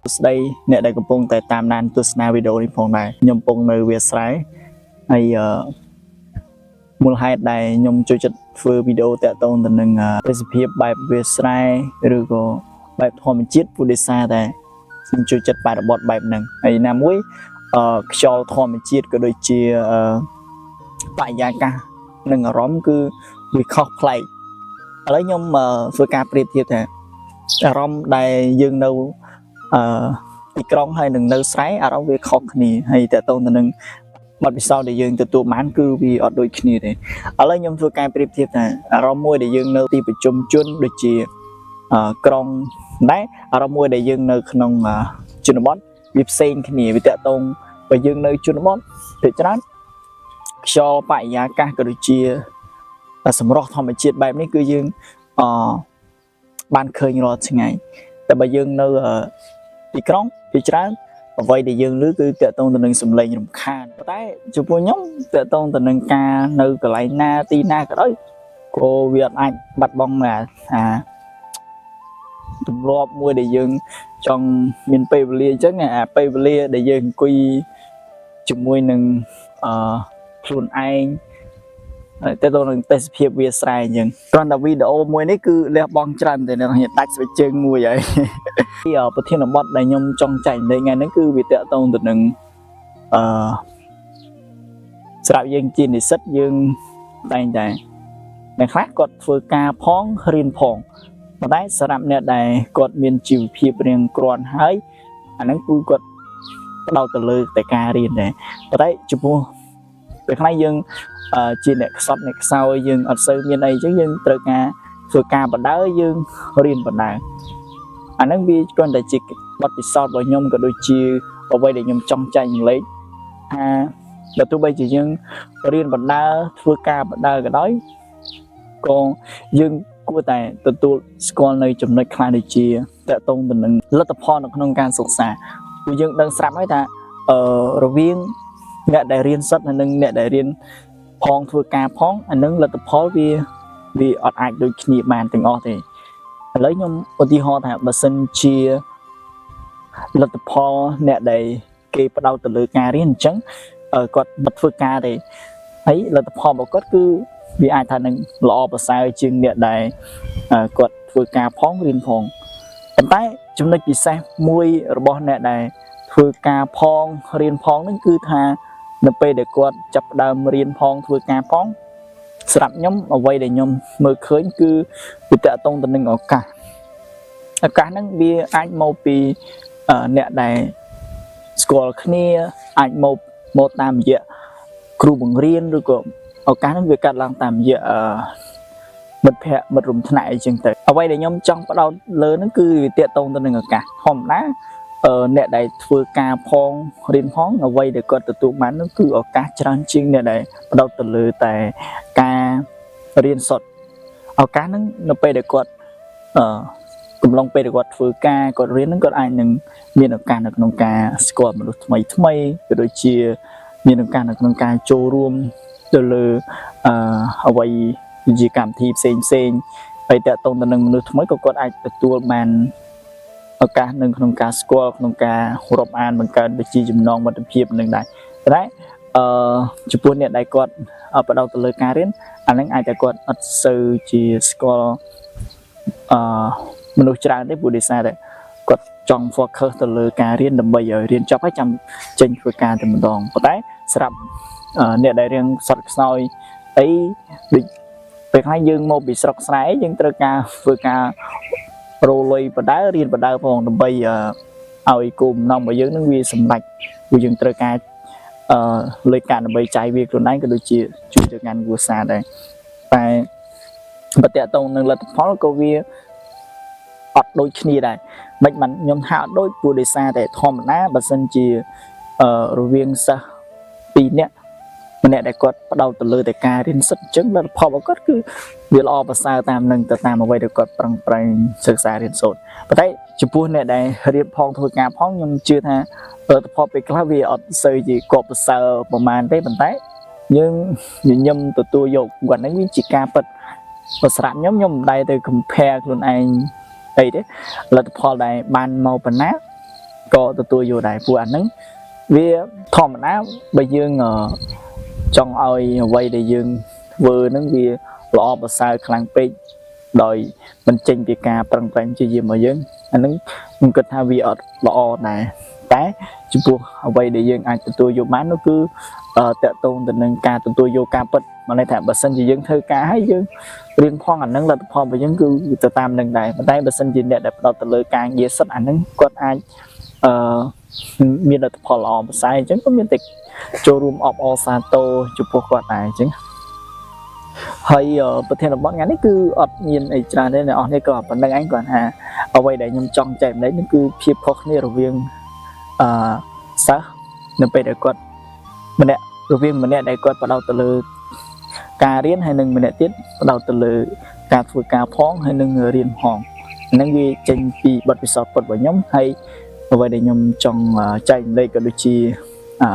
សួស្តីអ្នកដែលកំពុងតែតាមដានទស្សនាវីដេអូនេះផងដែរខ្ញុំកំពុងនៅវាលស្រែហើយអឺមូលហេតុដែលខ្ញុំចូលចិត្តធ្វើវីដេអូតាក់ទងទៅនឹងទេសភាពបែបវាលស្រែឬក៏បែបធម្មជាតិព្រោះដោយសារតែខ្ញុំចូលចិត្តបរិបទបែបហ្នឹងហើយណាមួយខ្យល់ធម្មជាតិក៏ដូចជាបរិយាកាសនិងអារម្មណ៍គឺវាខុសប្លែកឥឡូវខ្ញុំធ្វើការប្រៀបធៀបថាអារម្មណ៍ដែលយើងនៅទីក្រុងហើយនឹងនៅស្រែអារម្មណ៍វាខុសគ្នាហើយតើតទៅនឹងបទពិសោធន៍ដែលយើងទទួលបានគឺវាអត់ដូចគ្នាទេឥឡូវខ្ញុំធ្វើការប្រៀបធៀបថាអារម្មណ៍មួយដែលយើងនៅទីប្រជុំជនដូចជាក្រុងដែរអារម្មណ៍មួយដែលយើងនៅក្នុងជនបទវាផ្សេងគ្នាវាតកតងបើយើងនៅជនបទភាគច្រើនខ្យល់បរិយាកាសក៏ដូចជាសម្រស់ធម្មជាតិបែបនេះគឺយើងអបានឃើញរាល់ថ្ងៃតែបើយើងនៅទីក្រុងភាគច្រើនអ្វីដែលយើងឮគឺតកតងទៅនឹងសំឡេងរំខានប៉ុន្តែចំពោះខ្ញុំតកតងទៅនឹងការនៅកន្លែងណាទីណាក៏ដោយក៏វាអត់អាចបាត់បង់អាទម្លាប់មួយដែលយើងចង់មានពេលវេលាអញ្ចឹងអាពេលវេលាដែលយើងអង្គុយជាមួយនឹងអឺខ្លួនឯងហើយទៅនឹងទេសភាពវាស្រែអញ្ចឹងគ្រាន់តែវីដេអូមួយនេះគឺលះបង់ច្រើនតែអ្នកនាងដាច់ស្បែកជើងមួយហើយ ពីប្រធានបទដែលខ្ញុំចង់ចែករំលែកថ្ងៃនេះគឺវាតកតងទៅនឹងអឺស្រាប់យើងជានិស្សិតយើងតែងតែអ្នកខ្លះគាត់ធ្វើការផងរៀនផងប៉ុន្តែសម្រាប់អ្នកដែលគាត់មានជីវភាពរៀងគ្រាន់ហើយអាហ្នឹងគឺគាត់ផ្ដោតទៅលើតែការរៀនដែរប៉ុន្តែចំពោះពេលខ្លះយើងជាអ្នកខ្សត់អ្នកខ្សោយយើងអត់សូវមានអីអញ្ចឹងយើងត្រូវការធ្វើការបណ្ដើយើងរៀនបណ្ដើអាហ្នឹងវាគ្រាន់តែជាបទពិសោធន៍របស់ខ្ញុំក៏ដូចជាអ្វីដែលខ្ញុំចង់ចែករំលែកថាបើទោះបីជាយើងរៀនបណ្ដើធ្វើការបណ្ដើក៏ដោយក៏យើងគួរតែទទួលស្គាល់នៅចំណុចខ្លះដូចជាតកតងទៅនឹងលទ្ធផលនៅក្នុងការសិក្សាព្រោះយើងដឹងស្រាប់ហើយថារវាងអ្នកដែលរៀនសុទ្ធនិងអ្នកដែលរៀនផងធ្វើការផងអានឹងលទ្ធផលវាអត់អាចដូចគ្នាបានទាំងអស់ទេឥឡូវខ្ញុំឧទាហរណ៍ថាបើសិនជាលទ្ធផលអ្នកដែលគេផ្ដោតទៅលើការរៀនអញ្ចឹងគាត់មិនធ្វើការទេហើយលទ្ធផលរបស់គាត់គឺវាអាចថានឹងល្អប្រសើរជាងអ្នកដែលគាត់ធ្វើការផងរៀនផងប៉ុន្តែចំណុចពិសេសមួយរបស់អ្នកដែលធ្វើការផងរៀនផងហ្នឹងគឺថានៅពេលដែលគាត់ចាប់ផ្ដើមរៀនផងធ្វើការផងស្រាប់ខ្ញុំអ្វីដែលខ្ញុំមើលឃើញគឺវាតកតងទៅនឹងឱកាសឱកាសហ្នឹងវាអាចមកពីអ្នកដែលស្គាល់គ្នាអាចមកតាមរយៈគ្រូបង្រៀនឬក៏ឱកាសហ្នឹងវាកាត់ឡើងតាមរយៈមិត្តភ័ក្តិមិត្តរួមថ្នាក់អីចឹងទៅអ្វីដែលខ្ញុំចង់ផ្ដោតលើហ្នឹងគឺវាតកតងទៅនឹងឱកាសធម្មតាអ្នកដែលធ្វើការផងរៀនផងអ្វីដែលគាត់ទទួលបាននោះគឺឱកាសច្រើនជាងអ្នកដែលផ្ដោតទៅលើតែការរៀនសុទ្ធឱកាសហ្នឹងនៅពេលដែលគាត់កំឡុងពេលដែលគាត់ធ្វើការគាត់រៀនហ្នឹងគាត់អាចនឹងមានឱកាសនៅក្នុងការស្គាល់មនុស្សថ្មីថ្មីក៏ដូចជាមានឱកាសនៅក្នុងការចូលរួមទៅលើអ្វីជាកម្មវិធីផ្សេងផ្សេងហើយតកតងទៅនឹងមនុស្សថ្មីក៏គាត់អាចទទួលបានឱកាសនៅក្នុងការស្គាល់ក្នុងការរាប់អានបង្កើតដូចជាចំណងមិត្តភាពនឹងដែរតែចំពោះអ្នកដែលគាត់ផ្ដោតទៅលើការរៀនអាហ្នឹងអាចតែគាត់អត់សូវជាស្គាល់មនុស្សច្រើនទេព្រោះដោយសារតែគាត់ចង់ focus ទៅលើការរៀនដើម្បីឲ្យរៀនចប់ហើយចាំចេញធ្វើការតែម្ដងប៉ុន្តែសម្រាប់អ្នកដែលរៀនសត់ខ្សោយអីដូចពេលខ្លះយើងមកពីស្រុកស្រែយើងត្រូវការធ្វើការរលុយបដើរៀនបដើផងដើម្បីឲ្យគោលបំណងរបស់យើងនឹងវាសម្រេចព្រោះយើងត្រូវការលុយកាក់ដើម្បីចាយវាខ្លួនឯងក៏ដូចជាជួយទៅកាន់គ្រួសារដែរតែបើតកតងនឹងលទ្ធផលក៏វាអត់ដូចគ្នាដែរមិនបានខ្ញុំថាអត់ដូចព្រោះដោយសារតែធម្មតាបើសិនជារវាងសិស្ស2នាក់ម្នាក់ដែលគាត់ផ្ដោតទៅលើតែការរៀនសិទ្ធអញ្ចឹងលទ្ធផលរបស់គាត់គឺវាល្អប្រសើរតាមនឹងទៅតាមអ្វីដែលគាត់ប្រឹងប្រែងសិក្សារៀនសូត្រប៉ុន្តែចំពោះអ្នកដែលរៀនផងធ្វើការផងខ្ញុំជឿថាលទ្ធផលពេលខ្លះវាអត់សូវជាគប្បីប្រសើរប្រហែលទេប៉ុន្តែយើងញញឹមទទួលយកគាត់ហ្នឹងវាជាការពិតបើស្រាប់ខ្ញុំខ្ញុំមិនដែលទៅ compare ខ្លួនឯងអីទេលទ្ធផលដែលបានមកប៉ុណ្ណា ក៏ទទួលយកដែរព្រោះអាហ្នឹងវាធម្មតាបើយើងអឺចង់ឲ្យអ្វីដែលយើងធ្វើហ្នឹងវាល្អប្រសើរខ្លាំងពេកដោយមិនចេញពីការប្រឹងប្រែងព្យាយាមរបស់យើងអាហ្នឹងខ្ញុំគិតថាវាអត់ល្អដែរតែចំពោះអ្វីដែលយើងអាចទទួលយកបាននោះគឺអឺទាក់ទងទៅនឹងការទទួលយកការពិតមានន័យថាបើសិនជាយើងធ្វើការហើយយើងរៀនផងអាហ្នឹងលទ្ធផលរបស់យើងគឺទៅតាមនឹងដែរប៉ុន្តែបើសិនជាអ្នកដែលផ្ដោតទៅលើការងារសុទ្ធអាហ្នឹងគាត់អាចអឺមានលទ្ធផលល្អប្រសើរអញ្ចឹងក៏មានតែចូលរួមអបអរសាទរចំពោះគាត់ដែរអញ្ចឹងហើយប្រធានបទថ្ងៃនេះគឺអត់មានអីច្រើនទេអ្នកនរនេះក៏ប៉ុណ្្នឹងឯងគាត់ថាអ្វីដែលខ្ញុំចង់ចែករំលែកនេះគឺភាពខុសគ្នារវាងអឺសិស្សនៅពេលដែលគាត់ម្នាក់រវាងម្នាក់ដែលគាត់ផ្ដោតទៅលើការរៀនហើយនិងម្នាក់ទៀតផ្ដោតទៅលើការធ្វើការផងហើយនិងរៀនផងហ្នឹងវាចេញពីបទពិសោធន៍ពិតរបស់ខ្ញុំហើយអ្វីដែលខ្ញុំចង់ចែករំលែកក៏ដូចជាអឺ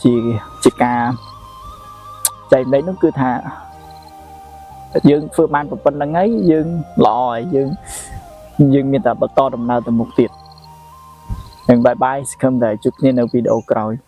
ជាជាការចែករំលែកនោះគឺថាយើងធ្វើបានប៉ុណ្្នឹងហើយយើងល្អហើយយើងយើងមានតែបន្តដំណើរទៅមុខទៀតនឹង bye bye សង្ឃឹមតែជួបគ្នានៅវីដេអូក្រោយ។